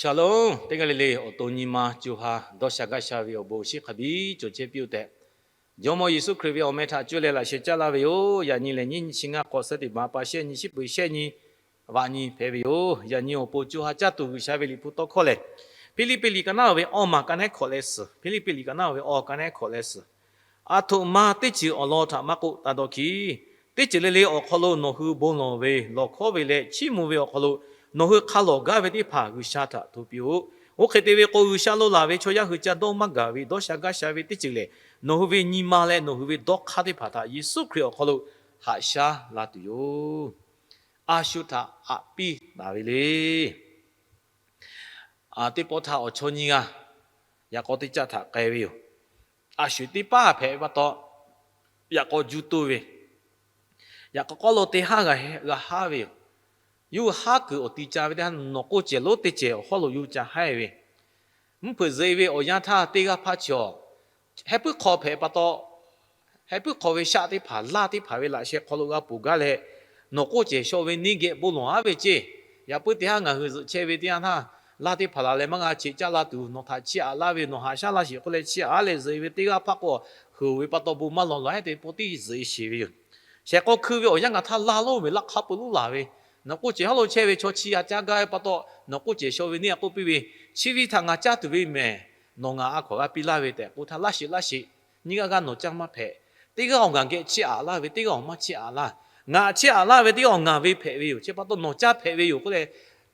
Shalom, teˇ g'aˇ le le awˬ to nyi ma co ha dawˇ sha gaˇ sha ve awˬ bon awˬ shinˉ hk'a biˇ cawˬ chehˇ piˇ-oˆ tehꞈ, Jawˇmawˇ Yeˍsuˆ Hkriꞈ ve awˬ meh htaꞈ cuˇ leh laꞈ sheh caˉ laˇ ve yoˬ. Yaꞈ nyi lehˬ nyiˇ nyi chi ngaˇ k'awꞈ suhˉ teˇ maˍ pa shehˆ nyi, shiˉ peuˍ shehˆ nyi, vaꞈ nyi hpehꞈ ve yoˬ. Yaꞈ nyi awˬ pon co ha caˇ tuˬ G'uiˬsha ve Liꞈ hpu tawˇ hkawˇ lehˬ, Hpiˇliˇpiˆ liꞈ ka naˉ ve awˇ maˬ ka nehˉ hkawꞈ leh suhˍ, Hpiˇliˇpiˆ liꞈ ka naˉ ve awˇ ka nehˉ hkawꞈ leh suhˍ, aˬ htoꞈ ma teˇ ceuˬ awˬ lawn htaꞈ maˇ k'oˆ taˇ dawˇ hkiˇ. Teˇ ceuˬ le le awˬ hk'aw lo nawˬ hui bon lawˬ ve, lawˬ hkawˉ ve leh chiˇ mvuh ve awˬ hk'aw lo nawˬ hui hk'a lawˬ gaˇ ve teˇ hpaˍ G'uiˬsha htaꞈ hto piˇ-oˆ. Oˇ hk'e te ve k'o, G'uiˬsha lo laˬ ve chaw yaˇ hui ca dawˇ maˇ gaˬ ve, dawˇ sha gaˇ sha ve teˇ ceuˬ lehˬ, nawˬ hui ve nyi ma leh nawˬ hui ve dawˇ hk'aˇ teˇ hpaˍ htaꞈ Yeˍsuˆ Hkriꞈ awˬ hk'aw lo haꞈ shaˉ la tuˬ yoˬ. A shu htaꞈ aꞈ piˇ taˍ ve le. Teˇ pawˆ htaˇ awˬ chaw nyiˇ g'aˇ yaꞈ k'aw teˇ caˆ htaꞈ k'ai ve yoˬ. A shu teˇ paˉ hpehꞈ ve pa taw, yaꞈ k'aw juˇ toˇ ve, yaꞈ k'aw k'awˇ lo teˇ haˉ g'a haˉ ve yoˬ. Yawˇ hui haˉ kuiˬ awˬ ti ca ve teˇ haˉ nawˬ k'oˆ cehˬ lonˉ teˇ cehˬ awˬ hawˉ lo yawˇ hui ca haˉ ve, mvuhˇ hpeuꞈ zuhꞈ-e ve awˬ yanˇ htaˇ teˇ g'aˇ hpaˇ chi awˬ, heh puiˉ hk'aw hpehꞈ pa taw, heh puiˉ hk'aw ve shaˆ teˇ hpaˍ, laˇ teˇ hpaˍ ve laꞈ sheh hk'aw lo g'a ponˬ gaˇ leh, nawˬ k'oˆ cehˬ shaw ve neˇ geh bon lawˬ aˉ ve ceˇ. Yaꞈ puiˉ teˇ haˉ ngaˬ hui zuhꞈ chehˇ ve teˇ yanˇ htaˇ, laˇ teˇ hpaˍ laˬ leh maˇ g'a cheꞈ caˇ la tuˬ, nawˬ htaꞈ chiˇ aꞈ laˇ ve, nawˬ haꞈ shaˉ laˇ sheˍ k'oˆ leh chiˇ aꞈ leh zuhꞈ-e ve teˇ g'aˇ hpaˇ k'o, heuˬ ve pa taw bon maˇ lawˬ lawˬ-e te pawˆ tiˉ zuhꞈ-e sheˍ ve yoˬ. Shehˍ k'aw hkui ve awˬ yanˇ ngaˬ htaˇ laˇ lonˉ ve laˇ hk'a peu lonˉ laˬ ve, nawˬ k'oˆ cehˬ haˉ lo chehˇ ve chaw chi a caˇ gaˇ ve pa taw, nawˬ k'oˆ cehˬ shaw ve neˇ a k'oˆ piˇ ve, chi ve htaꞈ ngaˬ caˇ tuˬ ve mehˬ, nawˬ ngaˬ a hkaw g'a piˇ laˇ ve tehꞈ k'oˆ htaˇ, laˇ sheˍ laˇ sheˍ, nyiˇ g'aˇ g'aˇ nawˬ caˇ maˇ hpehꞈ. Teˇ g'aˇ awˬ ngaˬ geh chiˇ aꞈ laˇ ve, teˇ g'aˇ awˬ maˇ chiˇ aꞈ laˇ. Ngaˬ chiˇ aꞈ laˇ ve teˇ g'aˇ awˬ ngaˬ ve hpehꞈ ve yoˬ. Chi pa taw nawˬ caˇ hpehꞈ ve yoˬ k'oˆ leh,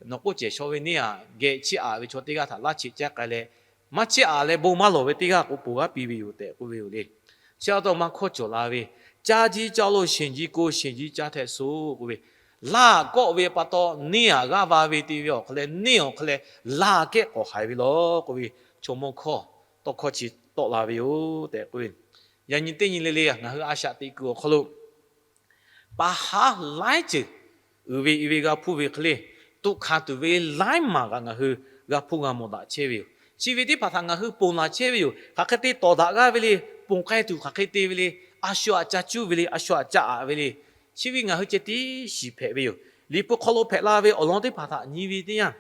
nawˬ k'oˆ cehˬ shaw ve neˇ a geh chiˇ aꞈ ve chaw teˇ g'aˇ htaꞈ laˇ cheꞈ caˇ k'ai leh, maˇ chiˇ aꞈ leh bon maˇ lawˬ ve teˇ g'aˇ k'o ponˬ g'aˇ piˇ ve yoˬ tehꞈ k'oˆ ve yoˬ le. Chi pa taw maˇ hkawˇ cawˬ la ve, caˇ jiˇ caˇ lo sheˍ jiˇ ko, sheˍ jiˇ caˇ htehꞈ soˍ k'oˆ ve, laˇ kawˆ ve pa taw neˇ aꞈ g'aˇ va ve te ve awˬ hk'aw leh, neˇ awˬ hk'aw leh laˇ kehˉ k'awꞈ haiˬ ve lawˬ k'oˆ ve, chaw mawˇ hkawˇ tawˇ hkawˇ chi tawˆ la ve yoˬ tehꞈ k'oˆ ve. Yaꞈ nyi teˇ nyi le le ngaˬ hui a shaꞈ teꞈ kuiˬ awˬ hk'aw lo pa haˉ laiˉ ceuˬ uiˍ ve i ve g'a hpuˇ ve hk'e le, tuꞈ hkanˍ tuˬ ve laiˉ maˬ kaꞈ ngaˬ hui g'a hpuˇ g'a mawˬ daꞈ chehˇ ve yoˬ. Chi ve teˇ hpaˍ htaꞈ ngaˬ hui ponˬ laˬ chehˇ ve yoˬ. Hk'aˬ hk'e te tawˍ daꞈ g'aˇ ve le, ponˬ k'ai tuˬ hk'aˬ hk'e te ve le, a shu aꞈ ca cuˇ ve le, a shu aꞈ ca aꞈ ve le, chi ve ngaˬ hui ceh tiˉ shiˍ hpehꞈ ve yoˬ. Liꞈ hpu hk'aw lo hpehꞈ la ve awˬ lawn teˇ hpaˍ htaꞈ nyi ve teˇ yanˇ,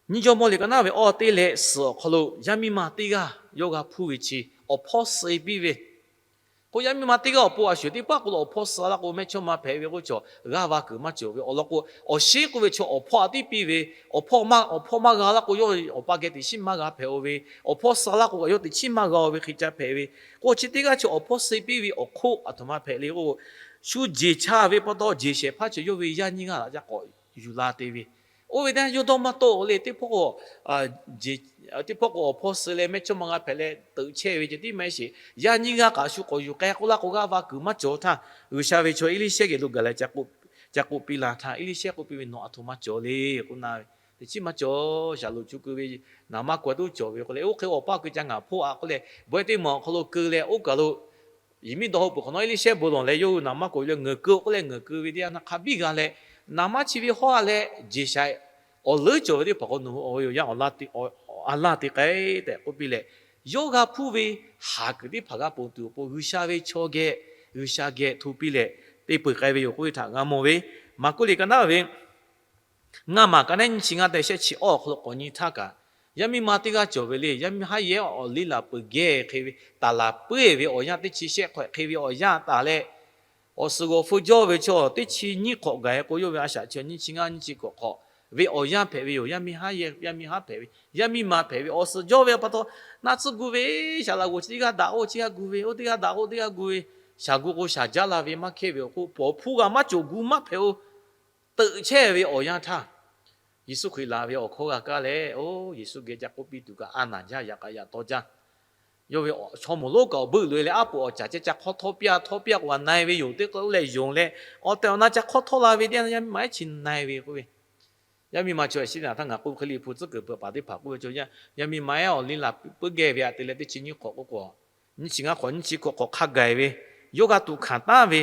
Nyiˇ Jawˇmawˇ liꞈ ka naˉ ve awˇ teˇ leh suhˍ awˬ hk'aw lo yaˇ miˇ ma teˇ g'aˇ yawˇ g'a hpuˇ ve chi awˬ hpawˇ suh-e piˇ ve k'o, yaˇ miˇ ma teˇ g'aˇ awˬ pon a shuˍ teˇ paˉ k'o lo awˬ hpawˇ suh laˇ k'o, mehˇchawˇma hpehꞈ ve k'o chaw g'aˇ va kuiˬ maˇ cawˬ ve awˬ lawn k'o, awˬ shinˉ k'oˆ ve chaw awˬ hpawˇ a tiˉ piˇ ve, awˬ hpawˇ maˇ, awˬ hpawˇ maˇ g'a laˇ k'o, yawˇ awˬ pa geh teꞈ chiˉ maˇ g'a hpehꞈ-o ve, awˬ hpawˇ suh laˇ k'o kaꞈ yawˇ teꞈ chiˉ maˇ g'a-o ve hk'e ca hpehꞈ ve k'o, chi teˇ g'aˇ chaw awˬ hpawˇ suh-e piˇ ve awˬ hk'oˆ aˬ htoꞈ ma hpehꞈ le k'o, shu jeˬ cha ve pa taw, jeˬ shehˍ hpaˇ chaw yawˇ ve yaˇ nyiˇ g'aˇ htaꞈ ca k'awꞈ yuˬ la te ve, oˇ ve teˇ yanˇ yawˇ dawˇ maˇ tawˆ le. Teˇ hpawˇ k'o, teˇ hpawˇ k'o awˬ hpawˇ suh leh mehˇchawˇma g'a hpehꞈ leh teuꞈ chehˇ ve ceh tiˉ maˇ heˆ sheˍ, yaˇ nyiˇ g'aˇ kaꞈ shu k'awꞈ yuˬ k'ai k'oˆ laˇ k'o, g'aˇ va kuiˬ maˇ cawˬ htaˇ, G'uiˬsha ve chaw Eˇliˇshehˇ geh lo gaˬ leh ca k'oˆ piˇ la htaˇ, Eˇliˇshehˇ k'oˆ piˇ ve, Nawˬ aˬ htoꞈ ma cawˬ le k'oˆ na ve, teꞈ chiˉ maˇ cawˬ. Shaˍlonˍ chu keu ve naˍ maˇ k'o tuˉ cawˬ ve k'oˆ leh, oˇ hk'e awˬ pa keu ca ngaˬ hpoˆ aꞈ k'oˆ leh, bawehˇ teˇ maˬ awˬ hk'aw lo keu leh oˇ kaˬ lo yehˬ miˉ dawˇ hawˉ peuˬ hk'awꞈ nawˉ, Eˇliˇshehˇ bon lawˬ leh yawˇ hui naˍ maˇ k'o leh ngeuˍ keu k'oˆ leh ngeuˍ keu ve teˇ yanˇ htaˇ, hk'a biˇ g'a leh naˍ maˇ chi ve hawˉ-a leh, jeˬ shaiˍ awˬ leuˉ cawˬ ve teˇ hpaˍ k'o, nawˬ hui awˬ ve awˬ yanˇ a laˇ te k'ai tehꞈ k'oˆ piˇ leh, yawˇ g'a hpuˇ ve haˍ kuiˬ teˇ hpaˍ g'a ponˬ tuˬ awˬ pon G'uiˬsha ve chaw geh, G'uiˬsha geh hto piˇ leh te peuˬ k'ai ve yoˬ k'oˆ ve htaꞈ g'a mawˬ ve. Maˍkuˆ liꞈ ka naˉ ve ngaˇ maˬ ka nehˉ nyiˇ chi ngaˇ tehꞈ shehˆ chi awˇ awˬ hk'aw lo k'awꞈ nyi htaˇ kaꞈ, yaˇ miˇ ma teˇ g'aˇ cawˬ ve le. Yaˇ miˇ haˉ yehˉ awˬ liˇ laˬ peuˬ geh hk'e ve taˍ laˬ puiˉ ve awˬ yanˇ, teˇ chi shehˆ hk'awꞈ hk'e ve awˬ yanˇ taˍ leh, awˬ suhˍ g'awˬ hpu jawˇ ve chaw teˇ chi nyiˇ hk'awꞈ gaˬ-e k'o, yawˇ ve a shaꞈ chi nyiˇ chi ngaˇ nyiˇ chi hkawꞈ hk'awꞈ ve awˬ yanˇ hpehꞈ ve yoˬ. Yaˇ miˇ haˉ yehˉ yaˇ miˇ haˉ hpehꞈ ve, yaˇ miˇ ma hpehꞈ ve awˬ suhˍ jawˇ ve pa taw, naˆ tsuhˇ gu ve, shaˍ laꞈ g'oˍ chi teˇ g'aˇ daꞈ k'o chi g'aˇ gu ve, oˇ teˇ g'aˇ daꞈ k'o teˇ g'aˇ gu ve, shaˍ gu k'o shaˍ jaˇ la ve maˇ hkehˇ ve awˬ hk'oˆ, pawˍ hpu g'a maˇ cawˬ gu maˇ hpehꞈ-o. Teuꞈ chehˇ ve awˬ yanˇ htaˇ, Yeˍsuˆ Hkriꞈ laˬ ve awˬ hkawˇ g'a kaˇ leh, oˇ Yeˍsuˆ geh ca k'oˆ piˇ tuˬ kaꞈ a naˬ jaˇ, yaꞈ k'aꞈ yaꞈ taw jaˇ. Yawˇ ve chaw moˍ lonˉ kaꞈ awˬ beuˆ loꞈ-e leh, aˉ poꞈ awˬ caˬ ceh ca hk'awˇ htawˇ piˇ-a htawˇ piˇ-a k'o, a na-e ve yoˬ tehꞈ k'oˆ leh yonˍ leh, awˬ tehˬ awˬ na ca hk'awˇ htawˇ la ve teˇ yanˇ, yaˇ miˇ ma ehˉ chi na-e ve k'oˆ ve. Yaˇ miˇ ma chaw ehˉ shiˉ naˍ htaˇ ngaˬ k'oˆ hk'e le hpu tcuhˉ kuiˬ peuˬ paˍ teˇ hpaˍ k'oˆ ve chaw, yaˇ miˇ ma ehˉ awˬ liˇ laˬ puiˉ geh ve aꞈ te leh teˇ chi nyiˇ hk'awꞈ k'oˆ k'o, nyiˇ chi ngaˇ hk'awꞈ nyiˇ chi hk'awꞈ hk'a gaˬ-e ve, yawˇ g'a tuꞈ hkanˍ taˍ ve,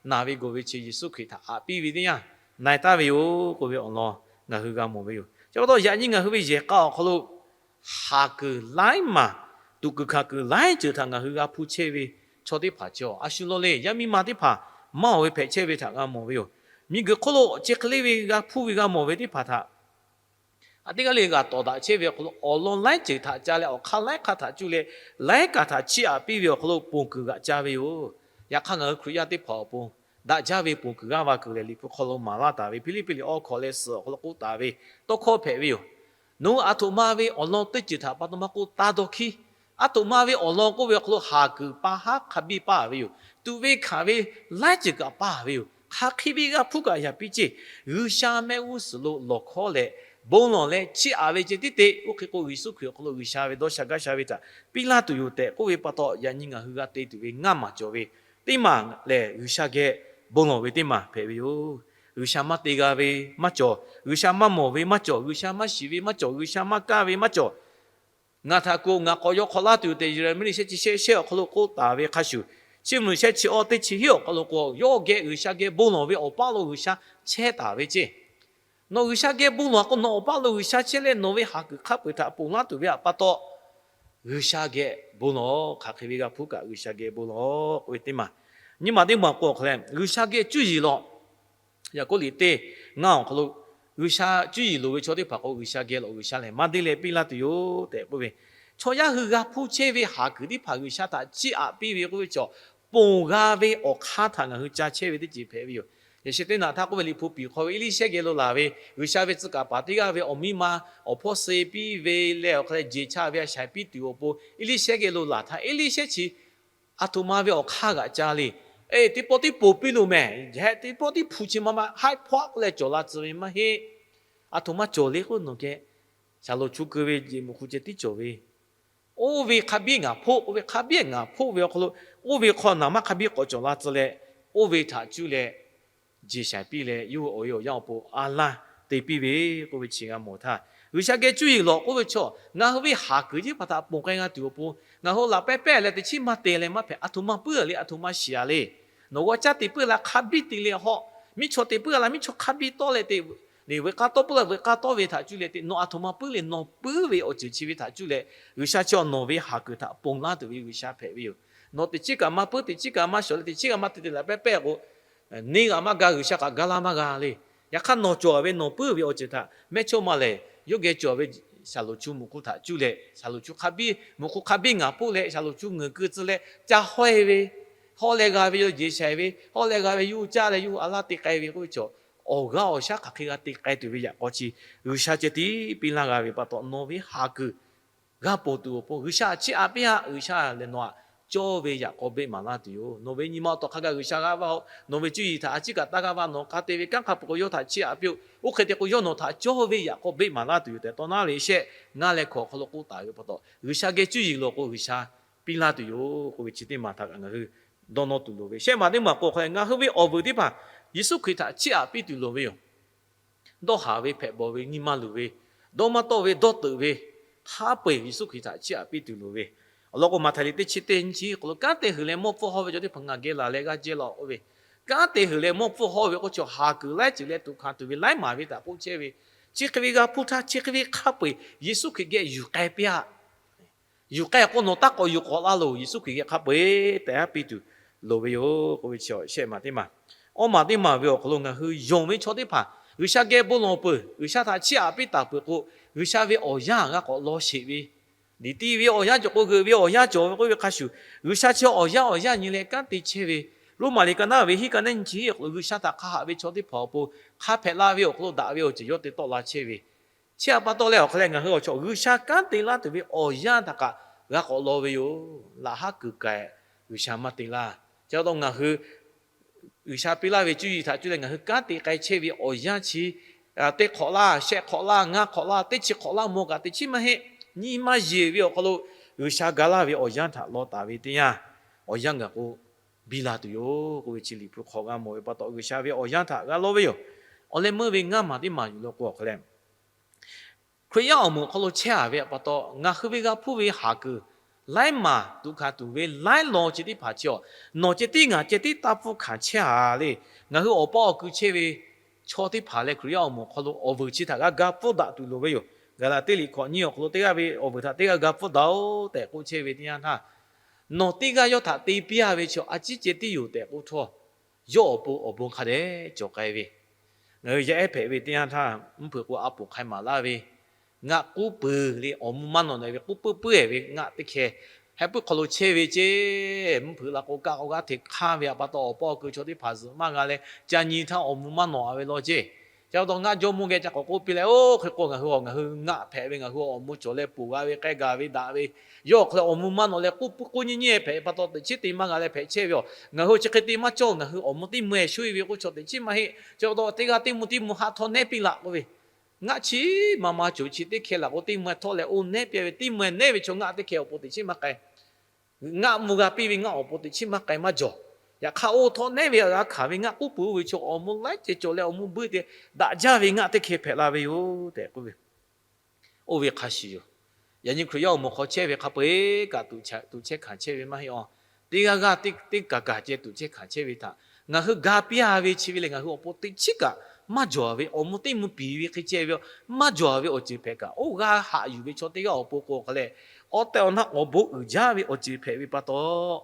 naˬ ve gawˬ ve chi Yeˍsuˆ Hkriꞈ htaꞈ aꞈ piˇ ve teˇ yanˇ, na-e taˍ ve yoˬ k'oˆ ve awˬ lawn ngaˬ hui g'a mawˬ ve yoˬ. Chi pa taw yaꞈ nyi ngaˬ hui ve yehˬ k'a awˬ hk'aw lo haˍ kuiˬ laiˉ maˬ, tuꞈ kuiˬ hkanˍ kuiˬ laiˉ ceuˬ htaꞈ ngaˬ hui g'a hpuˇ chehˇ ve chaw teˇ hpaˍ chi a shu law le, yaˇ miˇ ma teˇ hpaˍ maˇ awˬ ve hpehꞈ chehˇ ve htaꞈ g'a mawˬ ve yoˬ. Miˬguiˬ hk'oˆ lo chi hk'e le ve g'a hpuˇ ve g'a mawˬ ve teˇ hpaˍ htaꞈ A teˇ g'aˇ le g'a tawˍ daꞈ chehˇ ve awˬ hk'aw lo awˬ lawn laiˉ ceuˬ htaꞈ ca leh awˬ hk'aˇ laiˉ hk'aˇ htaꞈ cuˇ leh laiˉ kaꞈ htaꞈ chiˇ aꞈ piˇ ve awˬ hk'aw lo ponˬ kuiˬ g'aꞈ ca ve yoˬ. Yaꞈ hk'aˇ ngaˬ hui Hkriꞈ yaˇ teˇ hpaˍ awˬ pon daꞈ jaˇ ve ponˬ kuiˬ g'aˇ va kuiˬ lehˬ, Liꞈ hpu hk'aw lo maˍ laˇ taˍ ve Hpiˇliˇpiˆ liꞈ awˇ hkawꞈ leh suhˍ awˬ hk'aw lo k'oˆ taˍ ve tawˇ hkawˇ hpehꞈ ve yoˬ. Nawˬ hui aˬ htoꞈ ma ve awˬ lawn teˇ ceuˬ htaꞈ pa taw maˇ k'oˆ, taˇ dawˇ hkiˉ. Aˬ htoꞈ ma ve awˬ lawn k'oˆ ve awˬ hk'aw lo haˍ kuiˬ pa haˉ hk'a biˇ paˇ ve yoˬ. Tuꞈ ve hkanˍ ve laiˉ ceuˬ kaꞈ paˇ ve yoˬ. Hk'aˬ hk'e ve g'a hpuˇ kaꞈ yaꞈ piˇ ceˇ. G'uiˬsha mehˆ g'uˇ suhˍ lo lawˬ hkawˉ leh bon lawˬ leh chiˇ aꞈ ve ceh tiˉ te. Oˇ hk'e k'o, Yeˍsuˆ Hkriꞈ awˬ hk'aw lo G'uiˬsha ve dawˇ sha gaˇ sha ve htaꞈ piˇ laˇ tuˬ yoˬ tehꞈ k'oˆ ve pa taw, yaꞈ nyi ngaˬ hui g'a te tuˬ ve ngaˇ maˬ cawˬ ve teˇ maˬ lehˬ, G'uiˬsha geh bon lawˬ ve teˇ maˬ hpehꞈ ve yoˬ. G'uiˬsha maˇ te g'a ve maˇ cawˬ. G'uiˬsha maˇ mawˬ ve maˇ cawˬ. G'uiˬsha maˇ shiˍ ve maˇ cawˬ. G'uiˬsha maˇ kaˇ ve maˇ cawˬ. Ngaˬ htaꞈ k'o, ngaˬ k'awꞈ yaw hk'awꞈ laˇ tuˬ yoˬ tehꞈ, Yeˍraˍmiˆ liꞈ shehˆ chi shehˆ shehˆ awˬ hk'aw lo k'oˆ taˍ ve hk'a shuˍ, Chiˇ mvuh shehˆ chi awˇ teˇ chi hiˉ awˬ hk'aw lo k'o, yawˇ geh G'uiˬsha geh bon lawˬ ve awˬ paˇ lo G'uiˬsha chehˇ taˍ ve ceˇ. Nawˬ G'uiˬsha geh bon lawˬ k'o, nawˬ awˬ paˇ lo G'uiˬsha chehˇ leh nawˬ ve haˍ kuiˬ hk'a peu-eˬ htaꞈ ponˬ laˇ tuˬ ve htaꞈ pa taw, G'uiˬsha geh bon lawˬ. Hk'aˬ hk'e ve g'a hpuˇ kaꞈ G'uiˬsha geh bon lawˬ k'oˆ ve teˇ maˬ. Nyiˇ maˬ teˇ maˬ k'o awˬ hk'aw leh, G'uiˬsha geh cuˇ yiˍ lawˬ. Yaˍkoˆ liꞈ teˇ ngaˇ awˬ hk'aw lo, G'uiˬsha cuˇ yiˍ loˍ ve chaw teˇ hpaˍ k'o, G'uiˬsha geh lawˬ, G'uiˬsha lehˬ maˇ deˇ leh piˇ laˇ tuˬ yoˬ tehꞈ k'oˆ ve, chaw yaˇ hui g'a hpuˇ chehˇ ve haˍ kuiˬ teˇ hpaˍ G'uiˬsha htaꞈ chiˇ aꞈ piˇ ve k'oˆ ve chaw, ponˬ g'a ve awˬ hk'aˇ htaꞈ ngaˬ hui ca chehˇ ve teˇ ceuˬ hpehꞈ ve yoˬ. Yaꞈ sheh teˇ naꞈ htaˇ k'oˆ ve, Liꞈ hpu piˍ hk'aw ve Eˇliˇshehˇ geh lo laˬ ve G'uiˬsha ve tcuh kaˍ paˍ teˇ g'aˇ ve awˬ miˇ ma awˬ hpawˇ suh piˇ ve leh awˬ hk'a leh jeˬ cha ve a shaˍ piˇ tuˬ awˬ pon Eˇliˇshehˇ geh lo laˬ htaˇ, Eˇliˇshehˇ chi aˬ htoꞈ ma ve awˬ hk'aˇ g'aꞈ ca le. Eˬ, teˇ pawˆ tiˉ ponˬ piˇ loˬ mehˬ. Heh, teˇ pawˆ tiˉ hpu chi ma ma haiˉ hpaˆ leh cawˬ la tcuh ve maˇ heˆ. Aˬ htoꞈ ma cawˬ le k'oˆ nawˬ geh, Shaˍlonˍ chu keu ve jeˬ muꞈ hk'u ceh tiˉ cawˬ ve, oˇ ve hk'a biˇ ngaˬ hpoˆ, oˇ ve hk'a biˇ ngaˬ hpoˆ ve awˬ hk'aw lo, oˇ ve hk'aw naˍ maˇ hk'a biˇ k'awꞈ cawˬ la tcuh leh, oˇ ve htaꞈ cuˇ leh jeˬ shaiˍ piˇ leh, yawˇ hui awˬ e awˬ yanˇ awˬ pon a laˇ te piˇ ve k'oˆ ve chi g'a mawˬ htaˇ, G'uiˬsha geh cuˇ yiˍ lawˬ k'oˆ ve chaw, ngaˬ hui ve haˍ kuiˬ teˇ hpaˍ htaꞈ ponˬ k'ai g'a tuˬ awˬ pon, ngaˬ hui laꞈ pehˉ pehˉ leh teˇ chiˉ maˇ te leh maˇ hpehꞈ, aˬ htoꞈ ma puiˉ le, aˬ htoꞈ ma shiˍ a le. Nawˬ g'aw caˇ te puiˉ la, hk'a biˇ te leh hawˆ, miˇ chaw te puiˉ la, miˇ chaw hk'a biˇ tawˆ leh te, le veuꞈ k'aˇ tawˆ puiˉ la, veuꞈ k'aˇ tawˆ ve htaꞈ cuˇ leh te, nawˬ aˬ htoꞈ ma puiˉ le, nawˬ puiˉ ve awˬ ceuˬ chi ve htaꞈ cuˇ leh, G'uiˬsha chi nawˬ ve haˍ kuiˬ htaꞈ ponˬ laˇ tuˬ ve G'uiˬsha hpehꞈ ve yoˬ. Nawˬ teˇ chiˉ kaꞈ maˇ puiˉ, teˇ chiˉ kaꞈ maˇ shawˍ leh, teˇ chiˉ kaꞈ maˇ te te laꞈ pehˉ pehˉ k'o, neˇ g'aꞈ maˇ ga, G'uiˬsha kaꞈ ga laˇ maˇ g'a le. Yaꞈ hk'aˇ nawˬ cawˬ ve nawˬ puiˉ ve awˬ ceuˬ htaꞈ mehˇchawˇma lehˬ, yawˇ geh cawˬ ve Shaˍlonˍ chu muꞈ hk'u htaꞈ cuˇ leh, Shaˍlonˍ chu hk'a biˇ, muꞈ hk'u hk'a biˇ ngaˬ hpoˆ leh Shaˍlonˍ chu ngeuˍ keu tcuh leh ca hawehˇ ve, hawˉ leh g'a ve yoˬ, jeˬ shaiˍ ve, hawˉ leh g'a ve, yawˇ hui caˇ leh yawˇ hui a laˇ te k'ai ve k'oˆ ve chaw, awˬ g'aˇ awˬ shaˉ hk'aˬ hk'e g'a te k'ai tuˬ ve yaꞈ k'aw chi G'uiˬsha ceh tiˉ piˇ laˇ g'a ve pa taw, nawˬ ve haˍ kuiˬ g'a ponˬ tuˬ awˬ pon G'uiˬsha chiˇ aꞈ piˇ haꞈ. G'uiˬsha lehˬ nawˬ htaꞈ cawˇ ve yaꞈ k'aw beˆ maˍ laˇ tuˬ yoˬ. Nawˬ ve nyi ma awˬ tawˍ hk'a gaˬ G'uiˬsha g'a vaˇ-oˬ. Nawˬ ve cuˇ yiˍ htaꞈ a ciˉ kaꞈ taˇ g'a vaˇ. Nawˬ k'a te ve kanˉ hk'a peuˬ k'o yawˇ htaꞈ chiˇ aꞈ piˇ-oˆ. Oˇ hk'e te k'o yawˇ nawˬ htaꞈ cawˇ ve yaꞈ k'aw beˆ maˍ laˇ tuˬ yoˬ tehꞈ, Tawˇ naˉ ve shehˆ ngaˇ leh hkawꞈ awˬ hk'aw lo k'oˆ taˍ ve pa taw, G'uiˬsha geh cuˇ yiˍ lawˬ k'o G'uiˬsha piˇ laˇ tuˬ yoˬ k'oˆ ve chi teˇ maˬ htaꞈ kaꞈ ngaˬ hui dawˇ nawˇ tuˬ loˍ ve. Shehˆ maˬ teˇ maˬ k'o hk'a leh, ngaˬ hui ve awˬ vuiˬ teˇ hpaˍ Yeˍsuˆ Hkriꞈ htaꞈ chiˇ aꞈ piˇ tuˬ loˍ ve yoˬ. Dawˇ haˍ ve, hpehꞈ bawˬ ve, nyi ma luˬ ve, dawˇ maˇ tawˆ ve, dawˇ teuꞈ ve, hk'a peu-eˬ Yeˍsuˆ Hkriꞈ htaꞈ chiˇ aꞈ piˇ tuˬ loˍ ve. Awˬ lawn k'o, Maꞈhtehˍ liꞈ teˇ chi teˇ nyi chi awˬ hk'aw lo, kanˉ te huiˬ leh mawˇ pfuhˇ hawˇ ve chaw teˇ hpaˍ ngaˬ geh laˬ leh g'aˇ jehˇ law k'oˆ ve. Kanˉ te huiˬ leh mawˇ pfuhˇ hawˇ ve k'o, chaw haˍ kuiˬ laiˉ ceuˬ leh tuꞈ hkanˍ tuˬ ve laiˉ maˬ ve htaꞈ k'oˆ chehˇ ve. Chi hk'e ve g'a hpuˇ htaˇ, chi hk'e ve hk'a peu-eˬ Yeˍsuˆ Hkriꞈ geh yuˬ k'ai piˇ-aˆ. Yuˬ k'ai k'o, nawˬ taˇ k'awꞈ yuˬ k'awꞈ la loˬ. Yeˍsuˆ Hkriꞈ geh hk'a peu-eˬ tehꞈ haˉ piˇ tuˬ loˍ ve yoˬ k'oˆ ve chi shehˆ maˬ teˇ maˬ. Awˇ maˬ teˇ maˬ ve awˬ hk'aw lo ngaˬ hui yonˍ ve chaw teˇ hpaˍ G'uiˬsha geh bon lawˬ peuˬ, G'uiˬsha htaꞈ chiˇ aꞈ piˇ taˍ peuˬ k'o, G'uiˬsha ve awˬ yanˇ g'a k'awꞈ law sheˍ ve, liꞈ ti ve awˬ yanˇ cawˬ k'o, g'euꞈ ve awˬ yanˇ cawˬ ve k'oˆ ve hk'a shuˍ, G'uiˬsha chi awˬ yanˇ awˬ yanˇ nyi leh kanˉ te chehˇ ve, Roˉmaꞈ liꞈ ka naˉ ve hiˉ ka naˉ nyi chi hiˉ awˬ hk'aw lo G'uiˬsha htaꞈ hk'a haꞈ ve chaw teˇ hpaˍ awˬ pon hk'a hpehꞈ la ve awˬ hk'aw lo daꞈ ve awˬ ceuˬ yawˇ te tawˆ la chehˇ ve, chi htaꞈ pa taw leh awˬ hk'a leh ngaˬ hui awˬ chaw G'uiˬsha kanˉ te laˇ tuˬ ve awˬ yanˇ htaꞈ kaꞈ g'a k'awꞈ law ve yoˬ. Laꞈ haˉ kuiˬ kaꞈ G'uiˬsha maˇ te laˇ. Chi pa taw ngaˬ hui G'uiˬsha piˇ laˇ ve cuˇ yiˍ htaꞈ cuˇ leh ngaˬ hui kanˉ te k'ai chehˇ ve awˬ yanˇ chi, teˇ hk'awꞈ laˇ, shehˆ hk'awꞈ laˇ, ngaˇ hk'awꞈ laˇ, teˇ chi hk'awꞈ laˇ mawˬ kaꞈ teˇ chiˉ maˇ heˆ. Nyi ma yeˬ ve awˬ hk'aw lo G'uiˬsha ga laˇ ve awˬ yanˇ htaꞈ law taˍ ve teˇ yanˇ, awˬ yanˇ gaˬ k'o biˇ la tuˬ yoˬ k'oˆ ve chi Liꞈ hpu hk'aw g'a mawˬ ve pa taw, G'uiˬsha ve awˬ yanˇ htaꞈ g'a law ve yoˬ. Awˬ leh meuˇ ve ngaˇ maˬ teˇ maˬ yuˬ law k'o awˬ hk'a leh, Hkriꞈ yaˇ awˬ moˍ awˬ hk'aw lo chehˇ a ve pa taw, ngaˬ hui ve g'a hpuˇ ve haˍ kuiˬ laiˉ maˬ tuꞈ hkanˍ tuˬ ve laiˉ law ceh teˇ hpaˍ chi awˬ, nawˬ ceh tiˉ ngaˬ ceh tiˉ taˇ pfuhˇ hkanˍ chehˇ a le. Ngaˬ hui awˬ pa awˬ kui chehˇ ve chaw teˇ hpaˍ leh Hkriꞈ yaˇ awˬ moˍ awˬ hk'aw lo awˬ vuiˬ chi htaꞈ g'a ga pfuhˇ daꞈ tuˬ loˍ ve yoˬ. Gaˍlaˍtiˆ liꞈ hkawꞈ nyiˇ awˬ hk'aw lo teˇ g'aˇ ve awˬ vuiˬ htaꞈ teˇ g'aˇ ga pfuhˇ daꞈ-oˬ tehꞈ k'oˆ chehˇ ve teˇ yanˇ htaˇ, nawˬ teˇ g'aˇ yawˇ htaꞈ te piˇ a ve chi a ciˉ ceh tiˉ yoˬ tehꞈ k'oˆ htawˇ, yawˇ awˬ pon awˬ bon hk'a dehꞈ cawˬ k'ai ve. Ngaˬ hui yaˇ ehˉ hpehꞈ ve teˇ yanˇ htaˇ, mvuhˇ hpeuꞈ k'o a poˍ hk'ai maˍ laˇ ve, ngaˆ k'uˉ puiˍ le, awˬ mvuh maˇ nawꞈ ve k'uˉ puiˉ puiˉ-ehˍ ve ngaˆ teˇ hkeh heh puiˉ hk'aw lo chehˇ ve ceˇ. Mvuhˇ hpeuꞈ la k'o kaˆ k'o g'aˇ hteꞈ hk'anˇ ve pa taw, awˬ paw awˬ keu chaw teˇ hpaˍ zuhꞈ maˇ g'a leh, ca nyi htaˇ awˬ mvuh maˇ nawꞈ-a ve law ceˇ. Chi pa taw ngaˆ jawˇ mawˇ geh ca k'awꞈ k'oˆ piˇ leh, oˇ hk'e k'o ngaˬ hui a, ngaˬ hui ngaˆ hpehꞈ ve, ngaˬ hui awˬ mvuh cawˬ leh ponˬ g'a ve, k'ai gaˬ ve, daꞈ ve, yawˇ awˬ hk'aw leh awˬ mvuh maˇ nawꞈ leh k'uˉ puiˉ k'uˉ nyiˇ nyiˇ hpehꞈ pa taw, teꞈ chiˉ te maˇ g'a leh hpehꞈ chehˇ ve yoˬ. Ngaˬ hui chi hk'e te maˇ cawˇ, ngaˬ hui awˬ mvuh teˇ mvuh-ehˍ shuˉ-e ve k'oˆ chaw teꞈ chiˉ maˇ heˆ. Chi pa taw teˇ g'aˇ teˇ mvuh teˇ mvuh haˆ htawˇ nehˉ piˇ laꞈ k'oˆ ve, ngaˆ chi maˇ maˇ cawˬ chi teˇ hkeh laꞈ k'o, teˇ mvuh-ehˍ htawˇ leh oˇ nehˉ piˇ ve, teˇ mvuh-ehˍ nehˉ ve chaw ngaˆ teˇ hkeh awˬ pon teꞈ chiˉ maˇ k'ai. Ngaˆ mvuh g'a piˇ ve ngaˆ awˬ pon teꞈ chiˉ maˇ k'ai maˇ jawˬ. Yaꞈ hk'aˇ oˇ htawˇ nehˉ ve g'a hkanˍ ve ngaˆ k'uˉ puiˍ-o ve chaw awˬ mvuh laiˉ ceuˬ cawˬ leh awˬ mvuh buiˇ te daꞈ jaˇ ve ngaˆ teˇ hkeh hpehꞈ la ve yoˬ tehꞈ k'oˆ ve, oˇ ve hk'a shuˍ yoˬ. Yaꞈ nyi Hkriꞈ yaˇ awˬ moˍ hk'aw chehˇ ve hk'a peu-eˬ kaꞈ tuꞈ chehˇ hkanˍ chehˇ ve maˇ heˆ-a. Teˇ g'aˇ g'aˇ teˇ kaˬ kaˬ ceh tuꞈ chehˇ hkanˍ chehˇ ve htaꞈ ngaˬ hui ga piˇ-a ve chi ve lehˬ, ngaˬ hui awˬ pon teꞈ chiˉ kaꞈ maˇ jawˬ ve, awˬ mvuh teˇ mvuh piˍ ve hk'e ceh ve maˇ jawˬ ve awˬ ceuˬ hpehꞈ kaꞈ, oˇ g'a haꞈ yuˬ ve chaw teˇ g'aˇ awˬ pon k'o hk'a leh, awˬ tehˬ awˬ na awˬ bon uiˍ jaˇ ve awˬ ceuˬ hpehꞈ ve pa taw,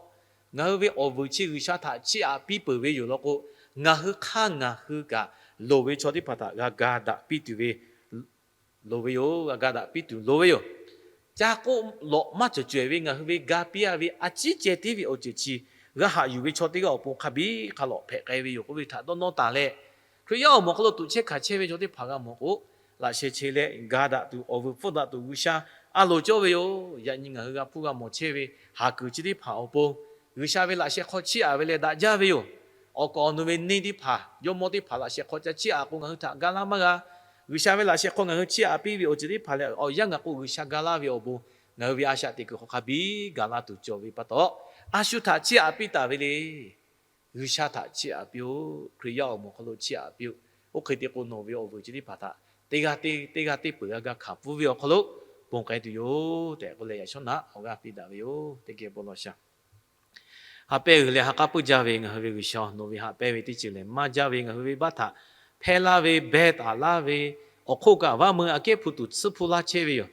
ngaˬ hui ve awˬ vuiˬ chi G'uiˬsha htaꞈ chiˇ aꞈ piˇ peuˬ ve yoˬ law k'o, ngaˬ hui hk'aˇ ngaˬ hui kaꞈ loˍ ve chaw teˇ hpaˍ htaꞈ g'a ga daꞈ piˇ tuˬ ve loˍ ve yoˬ. G'a ga daꞈ piˇ tuˬ loˍ ve yoˬ. Ca k'oˆ lawꞈ maˇ cawˬ cawehˬ ve ngaˬ hui ve ga piˇ-a ve a ciˉ ceh tiˉ ve awˬ ceuˬ chi g'a haꞈ yuˬ ve chaw teˇ g'aˇ awˬ pon hk'a biˇ hk'a lawꞈ hpehꞈ k'ai ve yoˬ k'oˆ ve htaꞈ dawˇ nawˇ taˍ leh, Hkriꞈ yaˇ awˬ moˍ hk'aw lo tuꞈ chehˇ hkanˍ chehˇ ve chaw teˇ hpaˍ g'a mawˬ k'o, laꞈ sheh chehˇ leh ga daꞈ tuˬ, awˬ vuiˬ pfuhˇ daꞈ tuˬ G'uiˬsha a loˍ cawˇ ve yoˬ. Yaꞈ nyi ngaˬ hui g'a hpuˇ g'a mawˬ chehˇ ve haˍ kuiˬ chi teˇ hpaˍ awˬ pon G'uiˬsha ve laꞈ sheh hk'aw chiˇ aꞈ ve leh daꞈ jaˇ ve yoˬ. Awˬ kaˍ awˬ nu ve neˇ teˇ hpaˍ, jawˇmawˇ teˇ hpaˍ laꞈ sheh hk'aw ca chiˇ aꞈ k'o ngaˬ hui htaꞈ ga laˇ maˇ g'a. G'uiˬsha ve laꞈ sheh hk'aw ngaˬ hui chiˇ aꞈ piˇ ve awˬ ceuˬ teˇ hpaˍ lehˬ, awˬ yanˇ gaˬ k'o G'uiˬsha ga laˇ ve awˬ bon ngaˬ hui ve a shaꞈ teꞈ kuiˬ hk'aw hk'a biˇ ga laˇ tuˬ cawˬ ve pa taw, a shu htaꞈ chiˇ aꞈ piˇ taˍ ve le. G'uiˬsha htaꞈ chiˇ aꞈ piˇ-oˆ. Hkriꞈ yaˇ awˬ moˍ hk'aw lo chiˇ aꞈ piˇ-oˆ. Oˇ hk'e te k'o nawˬ ve awˬ vuiˬ chi teˇ hpaˍ htaꞈ teˇ g'aˇ teˇ g'aˇ teˇ peuˬ g'a ga hkanˍ pfuhˇ ve awˬ hk'aw lo ponˬ k'ai tuˬ yoˬ tehꞈ k'oˆ leh, yaꞈ shawˉ naꞈ awˬ g'aˇ piˇ daꞈ ve yoˬ. Teˇ geh bon lawˬ sha. Ha pehˇ g'uiˬ leh ha k'aˉ puiˉ jaˇ ve ngaˬ hui ve G'uiˬsha, nawˬ ve haꞈ pehnˇ ve teˇ ceuˬ lehˬ maˇ jaˇ ve, ngaˬ hui ve baˆ htaꞈ hpehˇ laˇ ve, behˇ taˍ laˇ ve, awˬ hk'oˆ kaꞈ vaˇ meuˇ aꞈ kehˉ hpu tuˬ tsuhˇ hpuˇ laˇ chehˇ ve yoˬ.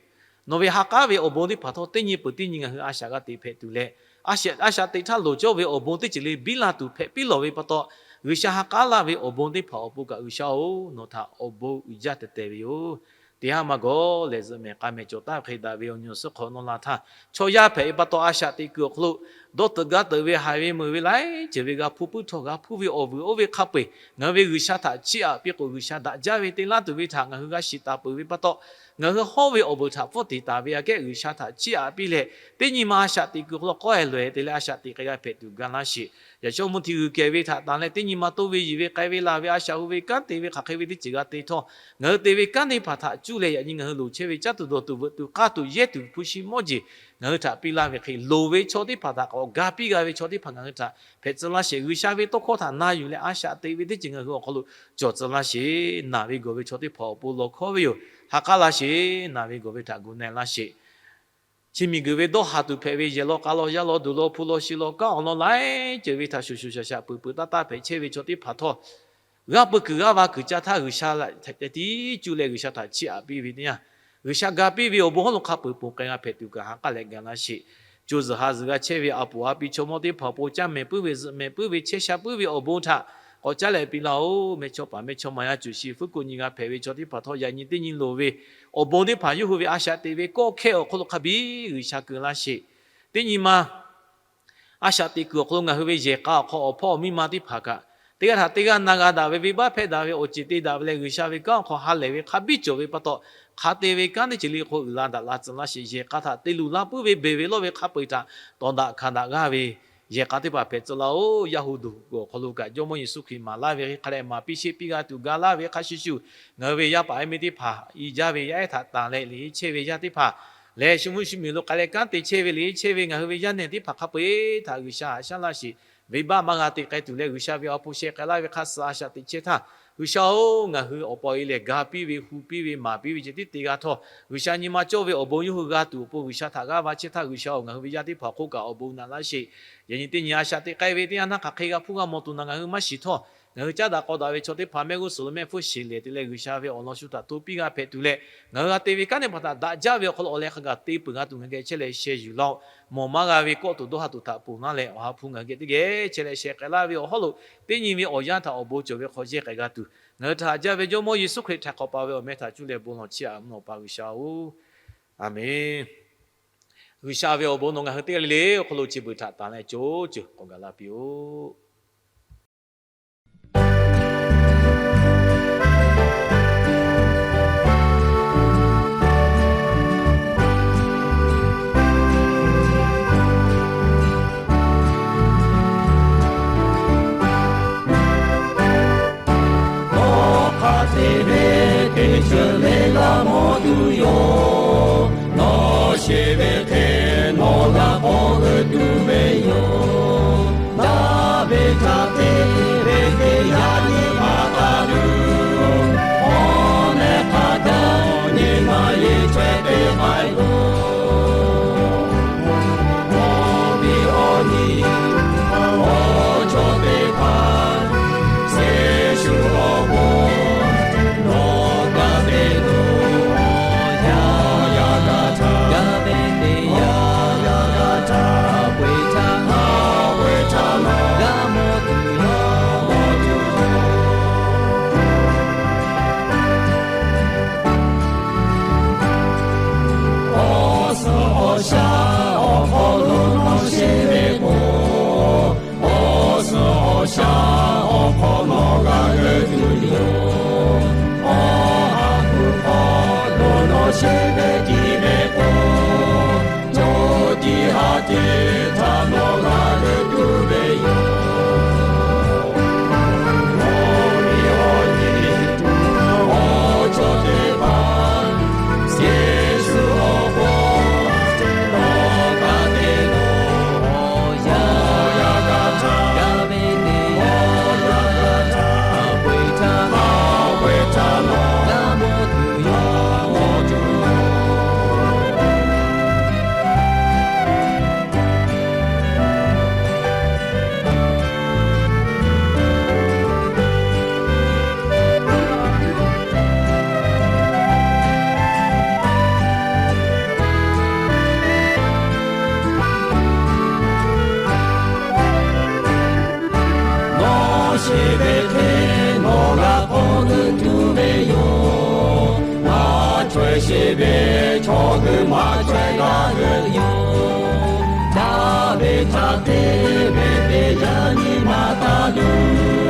Nawˬ ve ha k'aˉ ve awˬ bon teˇ hpaˍ htawˇ teˇ nyi peuˬ teˇ nyi ngaˬ hui a shaꞈ g'a teꞈ hpehꞈ tuˬ leh, a shaꞈ teꞈ htaˇ loˍ cawˇ ve awˬ bon teˇ ceuˬ le biˇ la tuˬ hpehꞈ piˇ lawˬ ve pa taw, G'uiˬsha ha k'aˉ laˇ ve awˬ bon teˇ hpaˍ awˬ pon kaꞈ G'uiˬsha-oˬ, nawˬ htaꞈ awˬ bon uiˍ jaˇ tehˬ tehˬ ve yoˬ. Teˇ haˉ maˇ gawˬ lehˬ zuhꞈ mehˍ k'a mehˍ cawˬ taˍ hk'e daꞈ ve awˬ nyi awˬ suhˉ hk'awꞈ nawˬ la htaˇ, chaw yaˇ hpehꞈ ve pa taw a shaꞈ teꞈ kuiˬ awˬ hk'aw lo dawˇ teuꞈ gaˇ teuꞈ ve haiˬ ve meuˬ ve laiˉ ceuˬ ve g'a hpuˇ puiˉ htawˇ g'a hpuˇ ve awˬ vuiˬ oˇ ve hk'a peu-eˬ ngaˬ hui ve G'uiˬsha htaꞈ chiˇ aꞈ piˇ k'o, G'uiˬsha daꞈ jaˇ ve te laˇ tuˬ ve htaꞈ ngaˬ hui g'a shiˍ taˍ peuˬ ve pa taw, ngaˬ hui hawˉ ve awˬ vuiˬ htaꞈ pfuhˇ tiˍ taˍ ve aꞈ kehˉ G'uiˬsha htaꞈ chiˇ aꞈ piˇ leh, teˇ nyi ma a shaꞈ teꞈ kuiˬ hk'aw lo k'awehˬ loꞈ-ehˍ te leh a shaꞈ teꞈ k'ai g'a hpehꞈ tuˬ ga laˇ sheˍ. Yaꞈ shawˉ mvuhˇ hti g'uiˬ kehˬ ve htaꞈ tanˬ leh teˇ nyi ma toˇ ve yiˬ ve k'ai ve laˬ ve a shaꞈ hu ve kanˉ te ve hk'aˬ hk'e ve teˇ ceuˬ g'a te htawˇ, ngaˬ hui te ve kanˉ teˇ hpaˍ htaꞈ cuˇ leh yaꞈ nyi ngaˬ hui loˍ chehˇ ve caˇ tuˬ dawˬ tuˬ veuꞈ tuˬ k'aˇ tuˬ yehˇ tuˬ hpu shi mawˇ jeˬ ngaˬ hui htaꞈ piˇ laˇ ve hk'e, loˍ ve chaw teˇ hpaˍ htaꞈ k'awꞈ ga piˇ g'a ve chaw teˇ hpaˍ ngaˬ hui htaꞈ hpehꞈ tcuh laˇ sheˍ. G'uiˬsha ve tawˇ hkawˇ htaꞈ na yuˬ leh a shaꞈ teꞈ ve teˇ ceuˬ ngaˬ hui awˬ hk'aw lo cawˬ tcuh laˇ sheˍ. Naˬ ve gawˬ ve chaw teˇ hpaˍ awˬ pon lawˬ hkawˉ ve yoˬ. Ha k'aˉ laˇ sheˍ. Naˬ ve gawˬ ve htaꞈ gu na-e laˇ sheˍ. Chi miˬguiˬ ve dawˇ haˍ tuˬ hpehꞈ ve yehˬ law k'a law yaˇ law duˬ law hpu law shi law kanˉ awˬ lawn laiˉ ceuˬ ve htaꞈ shuˍ shuˍ shaˍ shaˍ peuˬ peuˬ taˇ taˇ hpehꞈ chehˇ ve chaw teˇ hpaˍ htawˇ, g'aˇ peu kuiˬ g'aˇ va kuiˬ ca htaˇ G'uiˬsha htaꞈ tiˉ cuˇ leh G'uiˬsha htaꞈ chiˇ aꞈ piˇ ve teˇ yanˇ, G'uiˬsha ga piˇ ve awˬ bon hawˉ lo hk'a peuˬ ponˬ k'ai g'a hpehꞈ tuˬ kaꞈ ha k'aˉ leh ga laˇ sheˍ. Co zuhˬ ha zuhˬ g'a chehˇ ve a puˍ a pi chaw mawˇ teˇ hpaˍ awˬ pon caˇ mehˍ puiˉ ve zuhꞈ mehˍ puiˉ ve chehˇ sha puiˉ ve awˬ bon htaꞈ k'awꞈ caˉ leh piˇ laˇ-oˬ. Mehˇchawˇpaˍ mehˇchawˇma yaˇ cuˬ shi fuˉ ko nyi g'a hpehꞈ ve chaw teˇ hpaˍ htawˇ yaꞈ nyi teˇ nyi loˍ ve awˬ bon teˇ hpaˍ yawˇ hui ve a shaꞈ teꞈ ve kawˆ hkehˇ awˬ hk'aw lo hk'a biˇ G'uiˬsha keu laˇ sheˍ. Teˇ nyi ma a shaꞈ teꞈ kuiˬ awˬ hk'aw lo ngaˬ hui ve yehˬ k'a awˬ hk'aw awˬ hpawˇ awˬ miˇ ma teˇ hpaˍ kaꞈ, teˇ g'aˇ htaꞈ teˇ g'aˇ na g'a daꞈ ve, venˇbaˆ hpehˇ daꞈ ve awˬ ceuˬ te daꞈ ve leh G'uiˬsha ve kanˉ awˬ hk'aw ha lehˬ ve hk'a biˇ cawˬ ve pa taw, hk'a te ve kanˉ teˇ ceuˬ le hk'aw uiˍ la daꞈ la tcuh laˇ sheˍ. Yehˬ k'a htaꞈ te luˬ laˇ puiˉ ve beˬ ve lawˇ ve hk'a peu-eˬ htaꞈ tawˍ daꞈ hkanˍ daꞈ g'aˇ ve yehˬ k'a teˇ hpaˍ hpehꞈ tcuh laˇ-oˬ. Yaˇ hu duˬ awˬ hk'aw lo kaꞈ Jawˇmawˇ Yeˍsuˆ Hkriꞈ maˍ laˇ ve hk'e hk'a leh maˍ piˇ sheˆ piˇ g'a tuˬ ga laˇ ve hk'a shuˍ shuˍ, ngaˬ hui ve yaˇ paˍ yaˇ miˇ teˇ hpaˍ i jaˇ ve yaˇ ehˉ htaꞈ tanˬ leh liꞈ chehˇ ve yaˇ teˇ hpaˍ lehˬ, shu mvuhˇ shu miˬ lo k'ai leh kanˉ te chehˇ ve liꞈ chehˇ ve ngaˬ hui ve yaˇ nehˬ teˇ hpaˍ hk'a peu-eˬ htaꞈ G'uiˬsha haꞈ shaˉ laˇ sheˍ. Venˇbaˆ maˇ g'a te k'ai tuˬ leh G'uiˬsha ve awˬ hpu sheh k'ai laˇ ve hk'a suh a shaꞈ teꞈ chehˇ htaˇ, G'uiˬsha-oˬ, ngaˬ hui awˬ pa e lehˬ ga piˇ ve hu piˇ ve maˍ piˇ ve ceh tiˉ te g'a htawˇ, G'uiˬsha nyi ma cawˇ ve awˬ bon yawˇ hui g'a tuˬ awˬ pon G'uiˬsha htaꞈ g'aˇ va chehˇ htaˇ, G'uiˬsha-oˬ, ngaˬ hui ve yaˇ teˇ hpaˍ hk'oˆ kaꞈ awˬ bon naꞈ laˇ sheˍ. Yaꞈ nyi teˇ nyi a shaꞈ teꞈ k'ai ve teˇ yanˇ htaˇ hk'aˬ hk'e g'a hpuˇ g'a mawˬ tuˬ naˬ ngaˬ hui maˇ shiˍ htawˇ, ngaˬ hui caˉ daꞈ k'aw daꞈ ve chaw teˇ hpaˍ mehˆ g'uˇ suhˍ lo mehˆ hpfuhˇ sheˍ lehˬ te leh G'uiˬsha ve awˬ lawn shu htaꞈ to piˇ g'a hpehꞈ tuˬ leh, ngaˬ hui g'a te ve kanˉ teˇ hpaˍ htaꞈ daꞈ jaˇ ve awˬ hk'aw lo awˬ leh hk'a gaˬ te peuˬ g'a tuˬ ngaˬ hui geh chehˇ leh sheh yuˬ laˇ-oˆ. Mawˬ maˇ g'a ve kawˆ tuˬ dawˇ ha tuˬ htaꞈ ponˬ laˇ leh, awˬ ha hpu ngaˬ hui geh teˇ geh chehˇ leh sheh k'ai laˇ ve awˬ hawˉ lo teˇ nyi ve awˬ yanˇ htaꞈ awˬ bon cawˬ ve hk'aw yehˇ k'ai g'a tuˬ, Ngaˬ hui htaꞈ haꞈ jaˇ ve Jawˇmawˇ Yeˍsuˆ Hkriꞈ htaꞈ hk'awꞈ paˍ ve awˬ meh htaꞈ cuˇ leh bon lawˬ chiˇ aꞈ, mvuhˇ naw pa G'uiˬsha-oˬ, Aˍmenˍ. G'uiˬsha ve awˬ bon nawˬ ngaˬ hui teˇ g'aˇ le le awˬ hk'aw lo chi beuꞈ htaꞈ tanˍ leh co ceuˬ k'awꞈ gaˬ la piˇ-oˆ. Nawˬ hk'a te ve teˇ ceuˬ le g'a mawˬ tuˬ yoˬ. Nawˬ sheˍ ve hk'e nawˬ g'a k'awꞈ g'euꞈ tuˬ ve yoˬ. Daꞈ ve htaꞈ te ve teˇ yanˇ nyi ma htaꞈ tuˬ, awˬ meh hk'a gaˬ nyi ma yeˬ chaweh te k'ai loˬ. Mawˬ ve awˬ nyi awˬ cawˬ teˇ hpaˍ, Yeˍsuˆ awˬ bon nawˬ g'a te loˬ. Yaˇ g'a htaˇ, yaˇ ve teˇ yanˇ, yaˇ g'a htaˇ, hk'a peu-eˬ htaˇ, hk'a peu-eˬ htaˇ nawˬ g'a mawˬ tuˬ yoˬ. Awˬ suhˍ awˬ shaˍ awˬ hk'aw lo nawˬ sheˍ ve k'o, awˬ suhˍ awˬ shaˍ awˬ hk'aw nawˬ g'a g'euꞈ tuˬ yoˬ. Awˬ ha hpu hk'aw lo nawˬ sheˍ ve tiˉ ve k'o, co tiˉ ha tiˉ htaꞈ nawˬ g'a g'euꞈ tuˬ ve yoˬ. Mawˬ ve awˬ nyi awˬ cawˬ teˇ hpaˍ, Yeˍsuˆ awˬ bon nawˬ g'a te loˬ. Yaˇ g'a htaˇ, yaˇ ve teˇ yanˇ, yaˇ g'a htaˇ, hk'a peu-eˬ htaˇ, hk'a peu-eˬ htaˇ nawˬ g'a mawˬ tuˬ yoˬ. Nawˬ sheˍ ve hk'e nawˬ g'a k'awꞈ g'euꞈ tuˬ ve yoˬ. Maˇ chaweh sheˍ ve chaw hui maˇ chaweh g'a g'euꞈ yoˬ. Daꞈ ve htaꞈ te ve teˇ yanˇ nyi ma htaꞈ tuˬ,